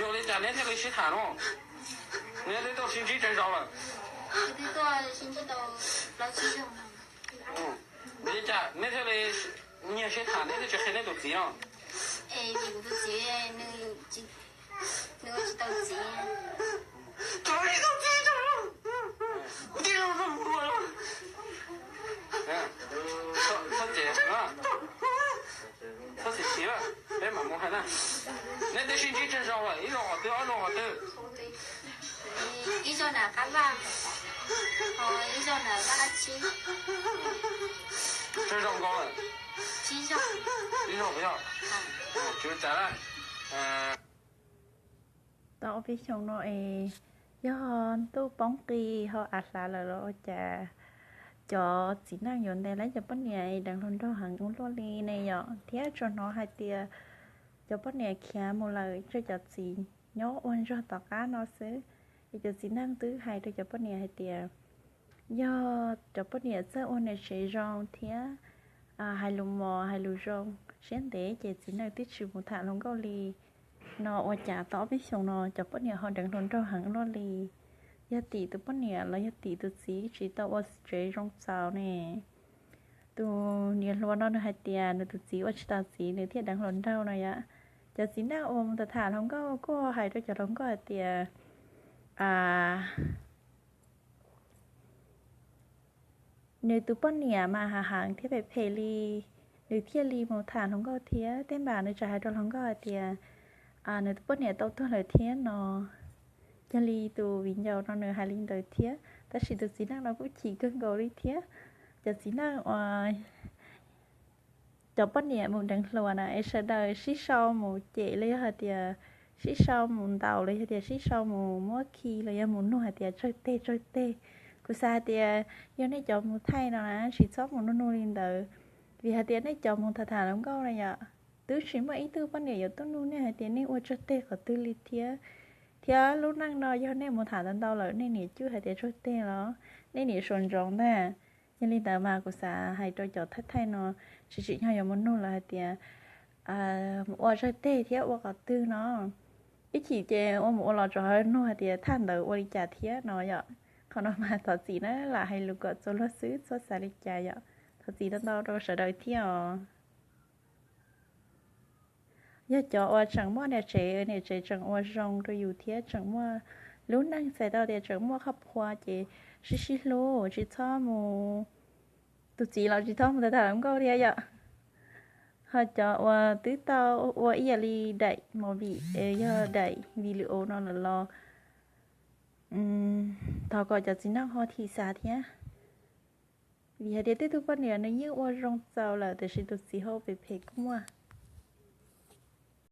Yog li cas neb thiaj li sib tham no? Neb twb tuaj sib ntsib tsawg zaus lawm? Li cas neb thiaj li nyiag sib tham, neb thiaj tsis qhia neb tus txiv no? Txhob ces, txhob txi txiv, peb mam mus hais na. Neb twb sib ntsib tsawg zaus lawm, ib zaug qhov twg, ob zaug qhov twg? Tsawg zaus nkaus lawm? Ib zaug puas yog? Tsis ua cas na. Tau ob peb xyoos no es yog ntuj poob qis ho av hlav lawm los ua cas cov txiv neej yuav ntes lawv cov poj niam es deev hluas nraug heev ua luaj li ne yom. Thiab tsuas hnov hais tias cov poj niam khiav mus lawm, tshuav cov txiv nyob ua ntsuag tom qab no xwb. Es cov txiv neej twb hais rau cov poj niam hais tias yog cov poj niam txawj ua niam tsev zoo thiab hais lus mos hais lus zoo siab ntev ces txiv neej twb tsis mus tham hluas nkauj li no ua cas tau ob peb xyoos no cov poj niam ho deev hluas nraug heev luaj li. Yog tim tus poj niam los yog tim tus txiv tsis tau ua tsev zoo txaus ne? Tus niam hluas no nws hais tias nws tus txiv ua tsis tau txiv nws thiaj deev hluas nraug no yom. Cov txiv neej uas mus tham tham hluas nkauj kuj hais rau cov hluas nkauj hais tias nws tus poj niam mas hav heev thiab phem phem li, nws thiaj li mus tham hluas nkauj thiab. Tej npam nws tseem hais rau hluas nkauj hais tias nws tus poj niam tau tuag lawm thiab no. Yog li tus viv ncaus no nws hais li ntawd thiab, tab sis tus txiv neej no kuj chim kawg nkaus li thiab. Cov txiv neej uas cov poj niam mus deev hluas na es sawv daws sib sau mus cem los yog hais tias sib sau mus ntaus los yog tias sib sau mus muab khi los yog mus nug hais tias tsawg teg tsawg teg. Kuv xav hais tias yog nej cov mus thaij no na tsis txhob mus nug nug li ntawd, vim hais tias nej cov mus tham tham hluas nkauj na yom, twb tsis muaj ib tug poj niam yuav tuaj nug nej hais tias nej ua tsawg teg qhov twg li thiab. Thiab lub neej no yog nej mus tham tau ntau lawm nej niam cuj hais tias tsawg teg los nej niam suav ntsoov ntag. Yog li ntawd mas kuv xav hais rau cov thaij thaij no, tsis tsim nyog yuav mus nug lawv hais tias mus ua tsawg teg thiab ua qhov twg no. Ib chim ces ua mus ua los tseem nug hais tias thaj ntawd ua li cas thiab no yom. Qhov no mas thov txim na, lam hais lus kom txaus luag xwb txhob xav li cas yom. Thov txim ntau ntau rau sawv daws thiab os. Yog cov uas tseem muaj niam tsev, niam tsev tseem ua zoo rau yus thiab tseem muaj lub neej txhais tau tias tseem muaj qhov phua ces sib sib hlub tsis txhob mus, tus txiv los tsis txhob mus tham tham hluas nkauj thiab yom. Ho cov uas twb tau ua ib yam li daim movie, yog daim video no lawm los thov kom cov txiv neej ho thim xav thiab. Vim hais tias tej tug poj niam nws yeej ua zoo txaus lawm tiam sis tus txiv ho phem phem kuj muaj.